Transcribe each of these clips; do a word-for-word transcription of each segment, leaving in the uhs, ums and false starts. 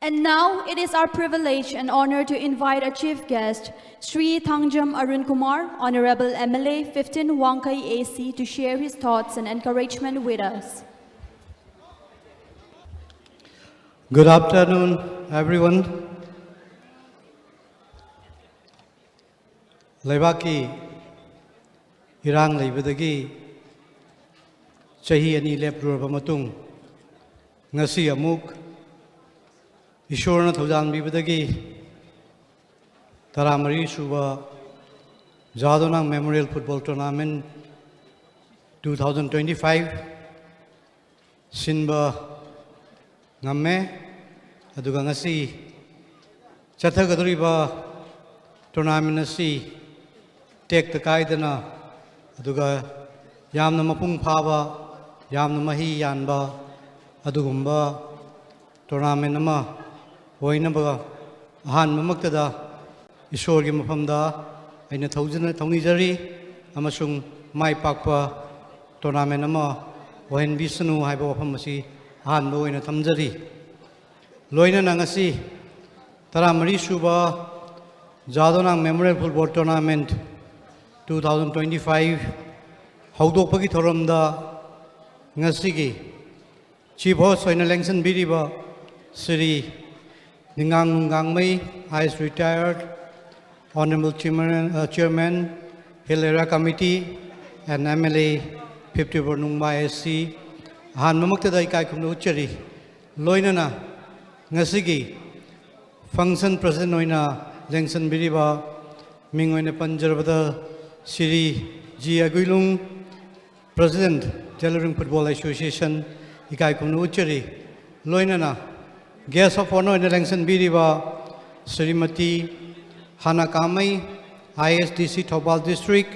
And now it is our privilege and honor to invite our chief guest, Shri Thangjam Arun Kumar, Honorable M L A fifteen Wangkei A C, to share his thoughts and encouragement with us. Good afternoon, everyone. ꯂꯩꯕꯥꯛꯀꯤ ꯏꯔꯥꯡ ꯂꯩꯕꯗꯒꯤ ꯆꯍꯤ ꯑꯅꯤ ꯂꯦꯞꯂꯨꯔꯕ ꯃꯇꯨꯡ, ꯉꯁꯤ ꯑꯃꯨꯛ ꯏꯁꯣꯔꯅ ꯊꯧꯖꯥꯟꯕꯤꯕꯗꯒꯤ ꯇꯔꯥꯃꯔꯤ ꯁꯨꯕ ꯖꯥꯗꯣꯅꯥꯡ Memorial Football Tournament two thousand twenty-five ꯁꯤꯟꯕ ꯉꯝꯃꯦ꯫ ꯑꯗꯨꯒ ꯉꯁꯤ ꯆꯠꯊꯒꯗꯧꯔꯤꯕ tournament ꯑꯁꯤ ꯇꯦꯛꯇ ꯀꯥꯏꯗꯅ, ꯑꯗꯨꯒ ꯌꯥꯝꯅ ꯃꯄꯨꯡ ꯐꯥꯕ, ꯌꯥꯝꯅ ꯃꯍꯤ ꯌꯥꯟꯕ ꯑꯗꯨꯒꯨꯝꯕ tournament ꯑꯃ ꯑꯣꯏꯅꯕ ꯑꯍꯥꯟꯕꯃꯛꯇꯗ ꯏꯁꯣꯔꯒꯤ ꯃꯐꯝꯗ ꯑꯩꯅ ꯊꯧꯖꯅ-, ꯊꯧꯅꯤꯖꯔꯤ ꯑꯃꯁꯨꯡ ꯃꯥꯏ ꯄꯥꯛꯄ tournament ꯑꯃ ꯑꯣꯏꯍꯟꯕꯤꯁꯅꯨ ꯍꯥꯏꯕ ꯋꯥꯐꯝ ꯑꯁꯤ ꯑꯍꯥꯟꯕ ꯑꯣꯏꯅ ꯊꯝꯖꯔꯤ꯫ ꯂꯣꯏꯅꯅ ꯉꯁꯤ ꯇꯔꯥꯃꯔꯤ ꯁꯨꯕ ꯖꯥꯗꯣꯅꯥꯡ Memorial Football Tournament two thousand twenty-five ꯍꯧꯗꯣꯛꯄꯒꯤ ꯊꯧꯔꯝꯗ ꯉꯁꯤꯒꯤ chief host ꯑꯣꯏꯅ ꯂꯦꯡꯁꯤꯟꯕꯤꯔꯤꯕ Shri ꯅꯤꯡꯉꯥꯡ ꯅꯨꯡꯒꯥꯡꯃꯩ, I A S retired, Honorable Chairman, uh, Chairman, Hill Area Committee and M L A fifty-four ꯅꯨꯡꯕꯥ A C, ꯑꯍꯥꯟꯕꯃꯛꯇꯗ ꯏꯀꯥꯏ ꯈꯨꯝꯅ ꯎꯠꯆꯔꯤ꯫ ꯂꯣꯏꯅꯅ ꯉꯁꯤꯒꯤ function president ꯑꯣꯏꯅ ꯂꯦꯡꯁꯤꯟꯕꯤꯔꯤꯕ, ꯃꯤꯡ ꯑꯣꯏꯅ ꯄꯟꯖꯔꯕꯗ Shri ji Aguilung, President, Tailoring Football Association, ꯏꯀꯥꯏ ꯈꯨꯝꯅ ꯎꯠꯆꯔꯤ꯫ ꯂꯣꯏꯅꯅ guest of honour ꯑꯣꯏꯅ ꯂꯦꯡꯁꯤꯟꯕꯤꯔꯤꯕ Shrimati ꯍꯥꯅꯥ ꯀꯥꯃꯩ, I A S D C Thoubal District,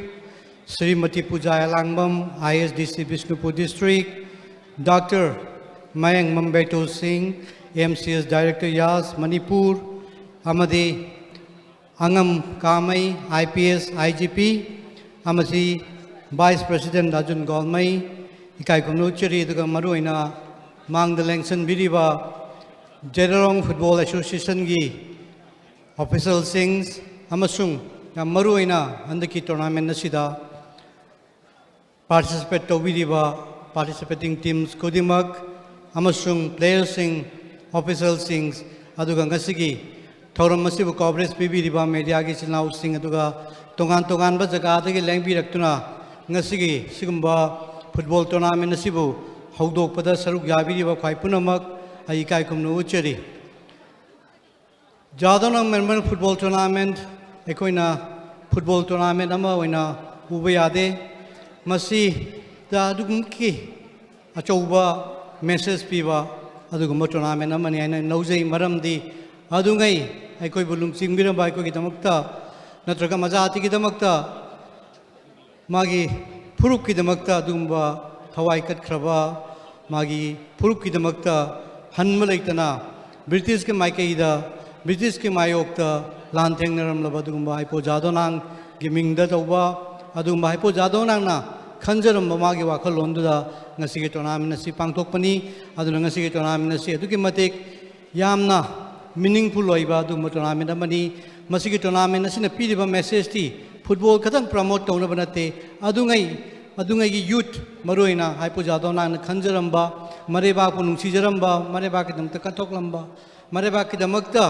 Shrimati Puja Elangbam, I A S D C Bishnupur District, Doctor ꯃꯌꯦꯡ ꯃꯝꯕꯦꯇꯨ ꯁꯤꯡ, M C S Director ꯌꯥꯁ ꯃꯅꯤꯄꯨꯔ, ꯑꯃꯗꯤ ꯑꯉꯝ ꯀꯥꯃꯩ, I P S, I G P, ꯑꯃꯗꯤ Vice President Arjun ꯒꯣꯜꯃꯩ, ꯏꯀꯥꯏ ꯈꯨꯝꯅ ꯎꯠꯆꯔꯤ꯫ ꯑꯗꯨꯒ ꯃꯔꯨꯑꯣꯏꯅ ꯃꯥꯡꯗ ꯂꯦꯡꯁꯤꯟꯕꯤꯔꯤꯕ ꯖꯦꯔꯣꯂꯣꯡ ꯐꯨꯠꯕꯣꯜ ꯑꯦꯁꯣꯁꯤꯌꯦꯁꯟꯒꯤ ꯑꯣꯐꯤꯁꯤꯌꯦꯜꯁꯤꯡ ꯑꯃꯁꯨꯡ ꯌꯥꯝ ꯃꯔꯨꯑꯣꯏꯅ ꯍꯟꯗꯛꯀꯤ ꯇꯣꯔꯅꯥꯃꯦꯟ ꯑꯁꯤꯗ ꯄꯥꯔꯇꯤꯁꯤꯄꯦꯠ ꯇꯧꯕꯤꯔꯤꯕ ꯄꯥꯔꯇꯤꯁꯤꯄꯦꯇꯤꯡ ꯇꯤꯝꯁ ꯈꯨꯗꯤꯡꯃꯛ ꯑꯃꯁꯨꯡ ꯄ꯭ꯂꯦꯌꯔꯁꯤꯡ, ꯑꯣꯐꯤꯁꯤꯌꯦꯜꯁꯤꯡ, ꯑꯗꯨꯒ ꯉꯁꯤꯒꯤ ꯊꯧꯔꯝ ꯑꯁꯤꯕꯨ ꯀꯣꯚꯔꯦꯖ ꯄꯤꯕꯤꯔꯤꯕ ꯃꯦꯗꯤꯌꯥꯒꯤ ꯏꯆꯤꯜ ꯏꯅꯥꯎꯁꯤꯡ, ꯑꯗꯨꯒ ꯇꯣꯉꯥꯟ ꯇꯣꯉꯥꯟꯕ ꯖꯒꯥꯗꯒꯤ ꯂꯦꯡꯕꯤꯔꯛꯇꯨꯅ ꯉꯁꯤꯒꯤ ꯁꯤꯒꯨꯝꯕ ꯐꯨꯠꯕꯣꯜ ꯇꯣꯔꯅꯥꯃꯦꯟ ꯑꯁꯤꯕꯨ ꯍꯧꯗꯣꯛꯄꯗ ꯁꯔꯨꯛ ꯌꯥꯕꯤꯔꯤꯕ ꯈ꯭ꯋꯥꯏ ꯄꯨꯝꯅꯃꯛ ꯑꯩ ꯏꯀꯥꯏ ꯈꯨꯝꯅꯕ ꯎꯠꯆꯔꯤ꯫ ꯖꯥꯗꯣꯅꯥꯡ ꯃꯦꯃꯣꯔꯤꯌꯦꯜ ꯐꯨꯠꯕꯣꯜ ꯇꯣꯔꯅꯥꯃꯦꯟ ꯑꯩꯈꯣꯏꯅ ꯐꯨꯠꯕꯣꯜ ꯇꯣꯔꯅꯥꯃꯦꯟ ꯑꯃ ꯑꯣꯏꯅ ꯎꯕ ꯌꯥꯗꯦ꯫ ꯃꯁꯤꯗ ꯑꯗꯨꯃꯛꯀꯤ ꯑꯆꯧꯕ ꯃꯦꯁꯦꯖ ꯄꯤꯕ ꯑꯗꯨꯒꯨꯝꯕ ꯇꯣꯔꯅꯥꯃꯦꯟ ꯑꯃꯅꯤ ꯍꯥꯏꯅ ꯂꯧꯖꯩ꯫ ꯃꯔꯝꯗꯤ ꯑꯗꯨꯉꯩ ꯑꯩꯈꯣꯏꯕꯨ ꯂꯨꯆꯤꯡꯕꯤꯔꯝꯕ ꯑꯩꯈꯣꯏꯒꯤꯗꯃꯛꯇ ꯅꯠꯇ꯭ꯔꯒ ꯃꯖꯥꯇꯤꯒꯤꯗꯃꯛꯇ ꯃꯥꯒꯤ ꯐꯨꯔꯨꯞꯀꯤꯗꯃꯛꯇ ꯑꯗꯨꯒꯨꯝꯕ ꯊꯋꯥꯏ ꯀꯠꯈ꯭ꯔꯕ, ꯃꯥꯒꯤ ꯐꯨꯔꯨꯞꯀꯤꯗꯃꯛꯇ ꯍꯟꯕ ꯂꯩꯇꯅ ꯕ꯭ꯔꯤꯇꯤꯁꯀꯤ ꯃꯥꯏꯀꯩꯗ, ꯕ꯭ꯔꯤꯇꯤꯁꯀꯤ ꯃꯥꯌꯣꯛꯇ ꯂꯥꯟ ꯊꯦꯡꯅꯔꯝꯂꯕ ꯑꯗꯨꯒꯨꯝꯕ ꯍꯥꯏꯄꯣ ꯖꯥꯗꯣꯅꯥꯡꯒꯤ ꯃꯤꯡꯗ ꯇꯧꯕ ꯑꯗꯨꯒꯨꯝꯕ ꯍꯥꯏꯄꯣ ꯖꯥꯗꯣꯅꯥꯡꯅ ꯈꯟꯖꯔꯝꯕ ꯃꯥꯒꯤ ꯋꯥꯈꯜꯂꯣꯟꯗꯨꯗ ꯉꯁꯤꯒꯤ ꯇꯣꯔꯅꯥꯃꯦꯟ ꯑꯁꯤ ꯄꯥꯡꯊꯣꯛꯄꯅꯤ꯫ ꯑꯗꯨꯅ ꯉꯁꯤꯒꯤ ꯇꯣꯔꯅꯥꯃꯦꯟ ꯑꯁꯤ ꯑꯗꯨꯛꯀꯤ ꯃꯇꯤꯛ ꯌꯥꯝꯅ ꯃꯤꯅꯤꯡꯐꯨꯜ ꯑꯣꯏꯕ ꯑꯗꯨꯒꯨꯝꯕ ꯇꯣꯔꯅꯥꯃꯦꯟ ꯑꯃꯅꯤ꯫ ꯃꯁꯤꯒꯤ ꯇꯣꯔꯅꯥꯃꯦꯟ ꯑꯁꯤꯅ ꯄꯤꯔꯤꯕ ꯃꯦꯁꯦꯖꯇꯤ ꯐꯨꯠꯕꯣꯜ ꯈꯛꯇꯪ ꯄ꯭ꯔꯃꯣꯠ ꯇꯧꯅꯕ ꯅꯠꯇꯦ, ꯑꯗꯨꯉꯩ ꯑꯗꯨꯉꯩꯒꯤ ꯌꯨꯠ, ꯃꯔꯨꯑꯣꯏꯅ ꯍꯥꯏꯄꯨ ꯖꯥꯗꯣꯅꯥꯡꯅ ꯈꯟꯖꯔꯝꯕ, ꯃꯔꯩꯕꯥꯛꯄꯨ ꯅꯨꯡꯁꯤꯖꯔꯝꯕ, ꯃꯔꯩꯕꯥꯛꯀꯤꯗꯃꯛꯇ ꯀꯠꯊꯣꯛꯂꯝꯕ, ꯃꯔꯩꯕꯥꯛꯀꯤꯗꯃꯛꯇ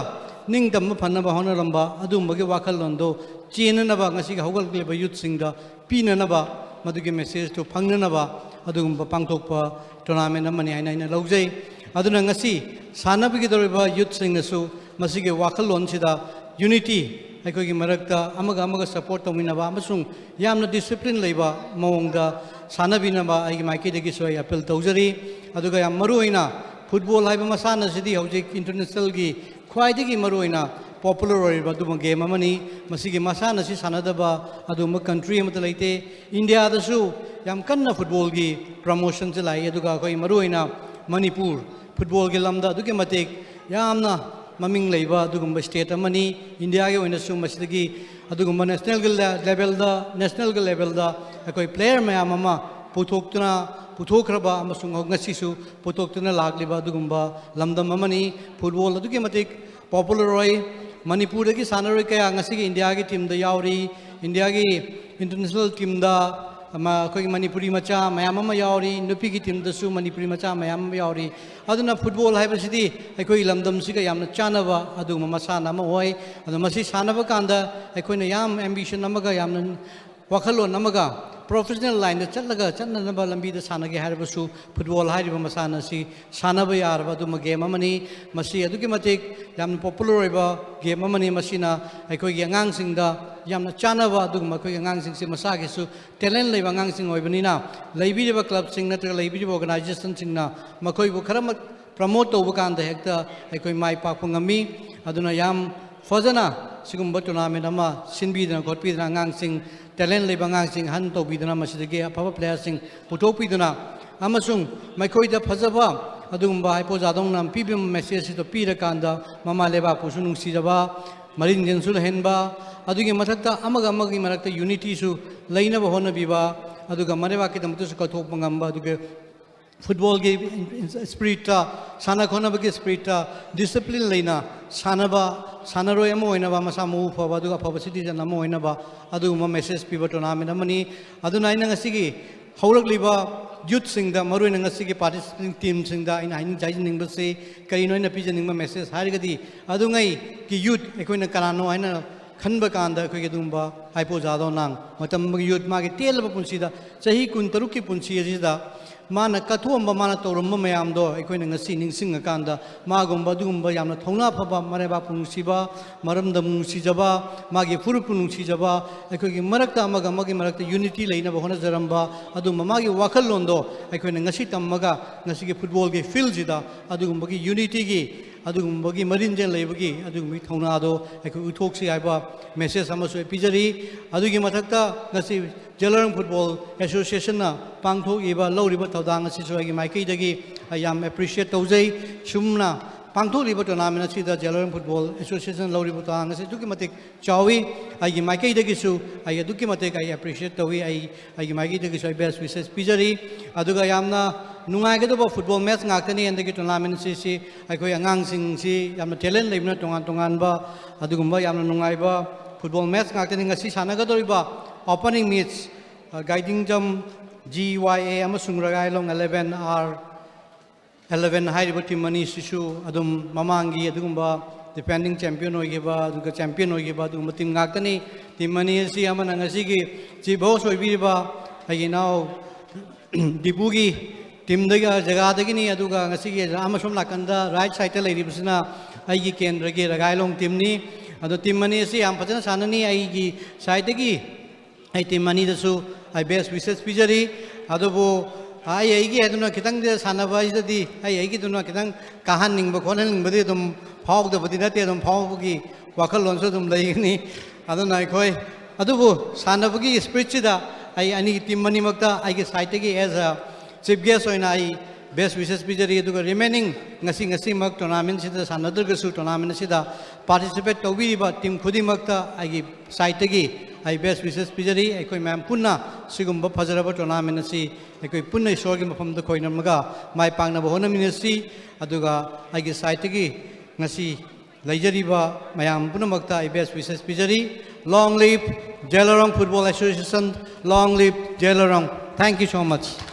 ꯅꯤꯡꯇꯝꯕ ꯐꯅꯕ ꯍꯣꯠꯅꯔꯝꯕ ꯑꯗꯨꯒꯨꯝꯕꯒꯤ ꯋꯥꯈꯜꯂꯣꯟꯗꯣ ꯆꯦꯟꯅꯅꯕ ꯉꯁꯤꯒꯤ ꯍꯧꯒꯠꯂꯛꯂꯤꯕ ꯌꯨꯠꯁꯤꯡꯗ ꯄꯤꯅꯅꯕ, ꯃꯗꯨꯒꯤ ꯃꯦꯁꯦꯖꯇꯨ ꯐꯪꯅꯅꯕ ꯑꯗꯨꯒꯨꯝꯕ ꯄꯥꯡꯊꯣꯛꯄ ꯇꯣꯔꯅꯥꯃꯦꯟ ꯑꯃꯅꯤ ꯍꯥꯏꯅ ꯑꯩꯅ ꯂꯧꯖꯩ꯫ ꯑꯗꯨꯅ ꯉꯁꯤ ꯁꯥꯟꯅꯕꯤꯒꯗꯧꯔꯤꯕ ꯌꯨꯠꯁꯤꯡꯅꯁꯨ ꯃꯁꯤꯒꯤ ꯋꯥꯈꯜꯂꯣꯟꯁꯤꯗ ꯌꯨꯅꯤꯇꯤ ꯑꯩꯈꯣꯏꯒꯤ ꯃꯔꯛꯇ ꯑꯃꯒ ꯑꯃꯒ ꯁꯄꯣꯔꯠ ꯇꯧꯃꯤꯟꯅꯕ ꯑꯃꯁꯨꯡ ꯌꯥꯝꯅ ꯗꯤꯁꯤꯄ꯭ꯂꯤꯟ ꯂꯩꯕ ꯃꯑꯣꯡꯗ ꯁꯥꯟꯅꯕꯤꯅꯕ ꯑꯩꯒꯤ ꯃꯥꯏꯀꯩꯗꯒꯤꯁꯨ ꯑꯩ ꯑꯄꯤꯜ ꯇꯧꯖꯔꯤ꯫ ꯑꯗꯨꯒ ꯌꯥꯝ ꯃꯔꯨꯑꯣꯏꯅ ꯐꯨꯠꯕꯣꯜ ꯍꯥꯏꯕ ꯃꯁꯥꯟꯅꯁꯤꯗꯤ ꯍꯧꯖꯤꯛ ꯏꯟꯇꯔꯅꯦꯁꯅꯦꯜꯒꯤ ꯈ꯭ꯋꯥꯏꯗꯒꯤ ꯃꯔꯨꯑꯣꯏꯅ ꯄꯣꯄꯨꯂꯔ ꯑꯣꯏꯔꯤꯕ ꯑꯗꯨꯒꯨꯝꯕ ꯒꯦꯝ ꯑꯃꯅꯤ꯫ ꯃꯁꯤꯒꯤ ꯃꯁꯥꯟꯅ ꯑꯁꯤ ꯁꯥꯟꯅꯗꯕ ꯑꯗꯨꯒꯨꯝꯕ ꯀꯟꯇ꯭ꯔꯤ ꯑꯃꯠꯇ ꯂꯩꯇꯦ꯫ ꯏꯟꯗꯤꯌꯥꯗꯁꯨ ꯌꯥꯝ ꯀꯟꯅ ꯐꯨꯠꯕꯣꯜꯒꯤ ꯄ꯭ꯔꯃꯣꯁꯟꯁꯦ ꯂꯥꯛꯏ, ꯑꯗꯨꯒ ꯑꯩꯈꯣꯏ ꯃꯔꯨꯑꯣꯏꯅ ꯃꯅꯤꯄꯨꯔ ꯐꯨꯠꯕꯣꯜꯒꯤ ꯂꯝꯗ ꯑꯗꯨꯛꯀꯤ ꯃꯇꯤꯛ ꯌꯥꯝꯅ ꯃꯃꯤꯡ ꯂꯩꯕ ꯑꯗꯨꯒꯨꯝꯕ ꯁ꯭ꯇꯦꯠ ꯑꯃꯅꯤ꯫ ꯏꯟꯗꯤꯌꯥꯒꯤ ꯑꯣꯏꯅꯁꯨ ꯃꯁꯤꯗꯒꯤ ꯑꯗꯨꯒꯨꯝꯕ ꯅꯦꯁꯅꯦꯜꯒꯤ ꯂꯦ-, ꯂꯦꯚꯦꯜꯗ, ꯅꯦꯁꯅꯦꯜꯒꯤ ꯂꯦꯚꯦꯜꯗ ꯑꯩꯈꯣꯏ ꯄ꯭ꯂꯦꯌꯔ ꯃꯌꯥꯝ ꯑꯃ ꯄꯨꯊꯣꯛꯇꯨꯅ ꯄꯨꯊꯣꯛꯈ꯭ꯔꯕ ꯑꯃꯁꯨꯡ ꯉꯁꯤꯁꯨ ꯄꯨꯊꯣꯛꯇꯨꯅ ꯂꯥꯛꯂꯤꯕ ꯑꯗꯨꯒꯨꯝꯕ ꯂꯝꯗꯝ ꯑꯃꯅꯤ꯫ ꯐꯨꯠꯕꯣꯜ ꯑꯗꯨꯛꯀꯤ ꯃꯇꯤꯛ ꯄꯣꯄꯨꯂꯔ ꯑꯣꯏ꯫ ꯃꯅꯤꯄꯨꯔꯗꯒꯤ ꯁꯥꯟꯅꯔꯣꯏ ꯀꯌꯥ ꯉꯁꯤꯒꯤ ꯏꯟꯗꯤꯌꯥꯒꯤ ꯇꯤꯝꯗ ꯌꯥꯎꯔꯤ꯫ ꯏꯟꯗꯤꯌꯥꯒꯤ ꯏꯟꯇꯔꯅꯦꯁꯅꯦꯜ ꯇꯤꯝꯗ ꯑꯃ, ꯑꯩꯈꯣꯏꯒꯤ ꯃꯅꯤꯄꯨꯔꯤ ꯃꯆꯥ ꯃꯌꯥꯝ ꯑꯃ ꯌꯥꯎꯔꯤ꯫ ꯅꯨꯄꯤꯒꯤ ꯇꯤꯝꯗꯁꯨ ꯃꯅꯤꯄꯨꯔꯤ ꯃꯆꯥ ꯃꯌꯥꯝ ꯑꯃ ꯌꯥꯎꯔꯤ꯫ ꯑꯗꯨꯅ ꯐꯨꯠꯕꯣꯜ ꯍꯥꯏꯕꯁꯤꯗꯤ ꯑꯩꯈꯣꯏꯒꯤ ꯂꯝꯗꯝꯁꯤꯒ ꯌꯥꯝꯅ ꯆꯥꯟꯅꯕ ꯑꯗꯨꯒꯨꯝꯕ ꯃꯁꯥꯟꯅ ꯑꯃ ꯑꯣꯏ꯫ ꯑꯗꯣ ꯃꯁꯤ ꯁꯥꯟꯅꯕ ꯀꯥꯟꯗ ꯑꯩꯈꯣꯏꯅ ꯌꯥꯝ ꯑꯦꯝꯕꯤꯁꯟ ꯑꯃꯒ ꯌꯥꯝꯅ ꯋꯥꯈꯜꯂꯣꯟ ꯑꯃꯒ ꯄ꯭ꯔꯣꯐꯦꯁꯅꯦꯜ ꯂꯥꯏꯟꯗ ꯆꯠꯂꯒ ꯆꯠꯅꯅꯕ ꯂꯝꯕꯤꯗ ꯁꯥꯟꯅꯒꯦ ꯍꯥꯏꯔꯕꯁꯨ ꯐꯨꯠꯕꯣꯜ ꯍꯥꯏꯔꯤꯕ ꯃꯁꯥꯟꯅ ꯑꯁꯤ ꯁꯥꯟꯅꯕ ꯌꯥꯔꯕ ꯑꯗꯨꯝꯕ ꯒꯦꯝ ꯑꯃꯅꯤ꯫ ꯃꯁꯤ ꯑꯗꯨꯛꯀꯤ ꯃꯇꯤꯛ ꯌꯥꯝꯅ ꯄꯣꯄꯨꯂꯔ ꯑꯣꯏꯕ ꯒꯦꯝ ꯑꯃꯅꯤ꯫ ꯃꯁꯤꯅ ꯑꯩꯈꯣꯏꯒꯤ ꯑꯉꯥꯡꯁꯤꯡꯗ ꯌꯥꯝꯅ ꯆꯥꯟꯅꯕ ꯑꯗꯨꯒꯨꯝꯕ ꯑꯩꯈꯣꯏꯒꯤ ꯑꯉꯥꯡꯁꯤꯡꯁꯤ ꯃꯁꯥꯒꯤꯁꯨ ꯇꯦꯂꯦꯟ ꯂꯩꯕ ꯑꯉꯥꯡꯁꯤꯡ ꯑꯣꯏꯕꯅꯤꯅ ꯂꯩꯕꯤꯔꯤꯕ ꯀ꯭ꯂꯕꯁꯤꯡ ꯅꯠꯇ꯭ꯔꯒ ꯂꯩꯕꯤꯔꯤꯕ ꯑꯣꯔꯒꯅꯥꯏꯖꯦꯁꯟꯁꯤꯡꯅ ꯃꯈꯣꯏꯕꯨ ꯈꯔꯃꯛ ꯄ꯭ꯔꯃꯣꯠ ꯇꯧꯕ ꯀꯥꯟꯗ ꯍꯦꯛꯇ ꯑꯩꯈꯣꯏ ꯃꯥꯏ ꯄꯥꯛꯄ ꯉꯝꯃꯤ꯫ ꯑꯗꯨꯅ ꯌꯥꯝ ꯐꯖꯅ ꯁꯤꯒꯨꯝꯕ ꯇꯣꯔꯅꯥꯃꯦꯟ ꯑꯃ ꯁꯤꯟꯕꯤꯗꯅ ꯈꯣꯠꯄꯤꯗꯅ ꯑꯉꯥꯡꯁꯤꯡ, ꯇꯦꯂꯦꯟ ꯂꯩꯕ ꯑꯉꯥꯡꯁꯤꯡ ꯍꯟ ꯇꯧꯕꯤꯗꯅ ꯃꯁꯤꯗꯒꯤ ꯑꯐꯕ ꯄ꯭ꯂꯦꯌꯔꯁꯤꯡ ꯄꯨꯊꯣꯛꯄꯤꯗꯨꯅ ꯑꯃꯁꯨꯡ ꯃꯈꯣꯏꯗ ꯐꯖꯕ ꯑꯗꯨꯒꯨꯝꯕ ꯍꯥꯏꯄꯣ ꯖꯥꯗꯧꯅ ꯄꯤꯕ ꯃꯦꯁꯦꯖꯁꯤꯗ ꯄꯤꯔꯀꯥꯟꯗ ꯃꯃꯥ ꯂꯩꯕꯥꯛꯄꯨꯁꯨ ꯅꯨꯡꯁꯤꯖꯕ, ꯃꯔꯤꯟꯖꯦꯟꯁꯨ ꯂꯩꯍꯟꯕ, ꯑꯗꯨꯒꯤ ꯃꯊꯛꯇ ꯑꯃꯒ ꯑꯃꯒꯤ ꯃꯔꯛꯇ ꯌꯨꯅꯤꯇꯤꯁꯨ ꯂꯩꯅꯕ ꯍꯣꯠꯅꯕꯤꯕ, ꯑꯗꯨꯒ ꯃꯔꯩꯕꯥꯛꯀꯤꯗꯃꯛꯇꯁꯨ ꯀꯠꯊꯣꯛꯄ ꯉꯝꯕ, ꯑꯗꯨꯒ ꯐꯨꯠꯕꯣꯜꯒꯤ ꯁ꯭ꯄꯤꯔꯤꯠꯇ, ꯁꯥꯟꯅ ꯈꯣꯠꯅꯕꯒꯤ ꯁ꯭ꯄꯤꯔꯤꯠꯇ, ꯗꯤꯁꯤꯄ꯭ꯂꯤꯟ ꯂꯩꯅ ꯁꯥꯟꯅꯕ, ꯁꯥꯟꯅꯔꯣꯏ ꯑꯃ ꯑꯣꯏꯅꯕ, ꯃꯁꯥ ꯃꯎ ꯐꯕ, ꯑꯗꯨꯒ ꯑꯐꯕ ꯁꯤꯇꯤꯖꯟ ꯑꯃ ꯑꯣꯏꯅꯕ ꯑꯗꯨꯒꯨꯝꯕ ꯃꯦꯁꯦꯖ ꯄꯤꯕ ꯇꯣꯔꯅꯥꯃꯦꯟ ꯑꯃꯅꯤ꯫ ꯑꯗꯨꯅ ꯑꯩꯅ ꯉꯁꯤꯒꯤ ꯍꯧꯔꯛꯂꯤꯕ ꯌꯨꯠꯁꯤꯡꯗ, ꯃꯔꯨꯑꯣꯏꯅ ꯉꯁꯤꯒꯤ ꯄꯥꯔꯇꯤꯁꯤꯄꯦꯟ ꯇꯤꯝꯁꯤꯡꯗ ꯑꯩꯅ ꯍꯥꯏꯅꯤꯡ-, ꯍꯥꯏꯖꯅꯤꯡꯕꯁꯤ ꯀꯔꯤꯅꯣ, ꯑꯩꯅ ꯄꯤꯖꯅꯤꯡꯕ ꯃꯦꯁꯦꯖ ꯍꯥꯏꯔꯒꯗꯤ, ꯑꯗꯨꯉꯩꯒꯤ ꯌꯨꯠ ꯑꯩꯈꯣꯏꯅ ꯀꯅꯥꯅꯣ ꯍꯥꯏꯅ ꯈꯟꯕ ꯀꯥꯟꯗ ꯑꯩꯈꯣꯏꯒꯤ ꯑꯗꯨꯒꯨꯝꯕ ꯍꯥꯏꯄꯣ ꯖꯥꯗꯧꯅ ꯃꯇꯝ ꯑꯃꯒꯤ ꯌꯨꯠ ꯃꯥꯒꯤ ꯇꯦꯜꯂꯕ ꯄꯨꯟꯁꯤꯗ, ꯆꯍꯤ ꯀꯨꯟ ꯇꯔꯨꯛꯀꯤ ꯄꯨꯟꯁꯤ ꯑꯁꯤꯗ ꯃꯥꯅ ꯀꯠꯊꯣꯛꯑꯝꯕ, ꯃꯥꯅ ꯇꯧꯔꯝꯕ ꯃꯌꯥꯝꯗꯣ ꯑꯩꯈꯣꯏꯅ ꯉꯁꯤ ꯅꯤꯡꯁꯤꯡꯉꯀꯥꯟꯗ ꯃꯥꯒꯨꯝꯕ ꯑꯗꯨꯒꯨꯝꯕ ꯌꯥꯝꯅ ꯊꯧꯅꯥ ꯐꯕ, ꯃꯔꯩꯕꯥꯛꯄꯨ ꯅꯨꯡꯁꯤꯕ, ꯃꯔꯝꯗꯝꯕꯨ ꯅꯨꯡꯁꯤꯖꯕ, ꯃꯥꯒꯤ ꯐꯨꯔꯨꯞꯄꯨ ꯅꯨꯡꯁꯤꯖꯕ, ꯑꯩꯈꯣꯏꯒꯤ ꯃꯔꯛꯇ ꯑꯃꯒ ꯑꯃꯒꯤ ꯃꯔꯛꯇ ꯌꯨꯅꯤꯇꯤ ꯂꯩꯅꯕ ꯍꯣꯠꯅꯖꯔꯝꯕ ꯑꯗꯨꯝꯕ ꯃꯥꯒꯤ ꯋꯥꯈꯜꯂꯣꯟꯗꯣ ꯑꯩꯈꯣꯏꯅ ꯉꯁꯤ ꯇꯝꯃꯒ ꯉꯁꯤꯒꯤ ꯐꯨꯠꯕꯣꯜꯒꯤ ꯐꯤꯜꯁꯤꯗ ꯑꯗꯨꯒꯨꯝꯕꯒꯤ ꯌꯨꯅꯤꯇꯤꯒꯤ, ꯑꯗꯨꯒꯨꯝꯕꯒꯤ ꯃꯔꯤꯟꯖꯦꯜ ꯂꯩꯕꯒꯤ ꯑꯗꯨꯒꯨꯝꯕꯒꯤ ꯊꯧꯅꯥꯗꯣ ꯑꯩꯈꯣꯏ ꯎꯠꯊꯣꯛꯁꯤ ꯍꯥꯏꯕ ꯃꯦꯁꯦꯖ ꯑꯃꯁꯨ ꯑꯩ ꯄꯤꯖꯔꯤ꯫ ꯑꯗꯨꯒꯤ ꯃꯊꯛꯇ ꯉꯁꯤ ꯖꯦꯂꯔꯪ ꯐꯨꯠꯕꯣꯜ ꯑꯦꯁꯣꯁꯤꯌꯦꯁꯟꯅ ꯄꯥꯡꯊꯣꯛꯏꯕ, ꯂꯧꯔꯤꯕ ꯊꯧꯗꯥꯡ ꯑꯁꯤꯁꯨ ꯑꯩꯒꯤ ꯃꯥꯏꯀꯩꯗꯒꯤ ꯑꯩ ꯌꯥꯝ ꯑꯦꯄ꯭ꯔꯤꯁꯤꯌꯦꯠ ꯇꯧꯖꯩ꯫ ꯁꯨꯝꯅ ꯄꯥꯡꯊꯣꯛꯂꯤꯕ tournament ꯑꯁꯤꯗ ꯖꯦꯂꯔꯣꯡ Football Association ꯂꯧꯔꯤꯕ ꯊꯧꯗꯥꯡ ꯑꯁꯤ ꯑꯗꯨꯛꯀꯤ ꯃꯇꯤꯛ ꯆꯥꯎꯏ꯫ ꯑꯩꯒꯤ ꯃꯥꯏꯀꯩꯗꯒꯤꯁꯨ ꯑꯩ ꯑꯗꯨꯛꯀꯤ ꯃꯇꯤꯛ ꯑꯩ appreciate ꯇꯧꯏ꯫ ꯑꯩ, ꯑꯩꯒꯤ ꯃꯥꯏꯀꯩꯗꯒꯤꯁꯨ ꯑꯩ best wishes ꯄꯤꯖꯔꯤ꯫ ꯑꯗꯨꯒ ꯌꯥꯝꯅ ꯅꯨꯡꯉꯥꯏꯒꯗꯕ football match ꯉꯥꯛꯇꯅꯤ ꯍꯟꯗꯛꯀꯤ tournament ꯑꯁꯤꯁꯤ꯫ ꯑꯩꯈꯣꯏ ꯑꯉꯥꯡꯁꯤꯡꯁꯤ ꯌꯥꯝꯅ talent ꯂꯩꯕꯅ ꯇꯣꯉꯥꯟ ꯇꯣꯉꯥꯟꯕ ꯑꯗꯨꯒꯨꯝꯕ ꯌꯥꯝꯅ ꯅꯨꯡꯉꯥꯏꯕ football match ꯉꯥꯛꯇꯅꯤ꯫ ꯉꯁꯤ ꯁꯥꯟꯅꯒꯗꯧꯔꯤꯕ opening match, ꯑ, ꯒꯥꯏꯗꯤꯡꯖꯝ G Y A ꯑꯃꯁꯨꯡ ꯔꯒꯥꯏꯂꯣꯡ eleven R eleven ꯍꯥꯏꯔꯤꯕ team ꯑꯅꯤꯁꯤꯁꯨ ꯑꯗꯨꯝ ꯃꯃꯥꯡꯒꯤ ꯑꯗꯨꯒꯨꯝꯕ defending champion ꯑꯣꯏꯈꯤꯕ, ꯑꯗꯨꯒ champion ꯑꯣꯏꯈꯤꯕ ꯑꯗꯨꯒꯨꯝꯕ team ꯉꯥꯛꯇꯅꯤ꯫ Team ꯑꯅꯤ ꯑꯁꯤ ꯑꯃꯅ ꯉꯁꯤꯒꯤ chief host ꯑꯣꯏꯕꯤꯔꯤꯕ ꯑꯩꯒꯤ ꯏꯅꯥꯎ ꯗꯤꯄꯨꯒꯤ teamꯗꯒꯤ, ꯖꯒꯥꯗꯒꯤꯅꯤ, ꯑꯗꯨꯒ ꯉꯁꯤꯒꯤ ꯑꯃꯁꯣꯝ ꯅꯥꯀꯟꯗ right sideꯇ ꯂꯩꯔꯤꯕꯁꯤꯅ ꯑꯩꯒꯤ ꯀꯦꯟꯗ꯭ꯔꯒꯤ ꯔꯒꯥꯏꯂꯣꯡ teamꯅꯤ꯫ ꯑꯗꯣ team ꯑꯅꯤ ꯑꯁꯤ ꯌꯥꯝ ꯐꯖꯅ ꯁꯥꯟꯅꯅꯤ꯫ ꯑꯩꯒꯤ sideꯇꯒꯤ ꯑꯩ team ꯑꯅꯤꯗꯁꯨ ꯑꯩ best wishes ꯄꯤꯖꯔꯤ꯫ ꯑꯗꯨꯕꯨ ꯑꯩ ꯑꯩꯒꯤ ꯍꯥꯏꯗꯨꯅ ꯈꯤꯇꯪꯗꯤ ꯁꯥꯟꯅꯕ ꯍꯥꯏꯁꯤꯗꯗꯤ ꯑꯩ ꯑꯩꯒꯤꯗꯨꯅ ꯈꯤꯇꯪ ꯀꯥꯍꯟꯅꯤꯡꯕ ꯈꯣꯠꯍꯟꯅꯤꯡꯕꯗꯤ ꯑꯗꯨꯝ ꯐꯥꯎꯗꯕꯗꯤ ꯅꯠꯇꯦ, ꯑꯗꯨꯝ ꯐꯥꯎꯕꯒꯤ ꯋꯥꯈꯜꯂꯣꯟꯁꯨ ꯑꯗꯨꯝ ꯂꯩꯒꯅꯤ꯫ ꯑꯗꯨꯅ ꯑꯩꯈꯣꯏ, ꯑꯗꯨꯕꯨ ꯁꯥꯟꯅꯕꯒꯤ spiritꯁꯤꯗ ꯑꯩ ꯑꯅꯤꯒꯤ team ꯑꯅꯤꯃꯛꯇ ꯑꯩꯒꯤ sideꯇꯒꯤ as a chief guest ꯑꯣꯏꯅ ꯑꯩ best wishes ꯄꯤꯖꯔꯤ꯫ ꯑꯗꯨꯒ remaining ꯉꯁꯤ, ꯉꯁꯤꯃꯛ tournamentꯁꯤꯗ ꯁꯥꯟꯅꯗ꯭ꯔꯒꯁꯨ tournament ꯑꯁꯤꯗ participate ꯇꯧꯕꯤꯔꯤꯕ team ꯈꯨꯗꯤꯡꯃꯛꯇ ꯑꯩꯒꯤ sideꯇꯒꯤ ꯑꯩ best wishes ꯄꯤꯖꯔꯤ꯫ ꯑꯩꯈꯣꯏ ꯃꯌꯥꯝ ꯄꯨꯟꯅ ꯁꯤꯒꯨꯝꯕ ꯐꯖꯔꯕ tournament ꯑꯁꯤ ꯑꯩꯈꯣꯏ ꯄꯨꯟꯅ ꯏꯁꯣꯔꯒꯤ ꯃꯐꯝꯗ ꯈꯣꯏꯔꯝꯃꯒ ꯃꯥꯏ ꯄꯥꯛꯅꯕ ꯍꯣꯠꯅꯃꯤꯟꯅꯁꯤ꯫ ꯑꯗꯨꯒ ꯑꯩꯒꯤ sideꯇꯒꯤ ꯉꯁꯤ ꯂꯩꯖꯔꯤꯕ ꯃꯌꯥꯝ ꯄꯨꯝꯅꯃꯛꯇ ꯑꯩ best wishes ꯄꯤꯖꯔꯤ꯫ Long live Jailorong Football Association, long live Jailorong. Thank you so much.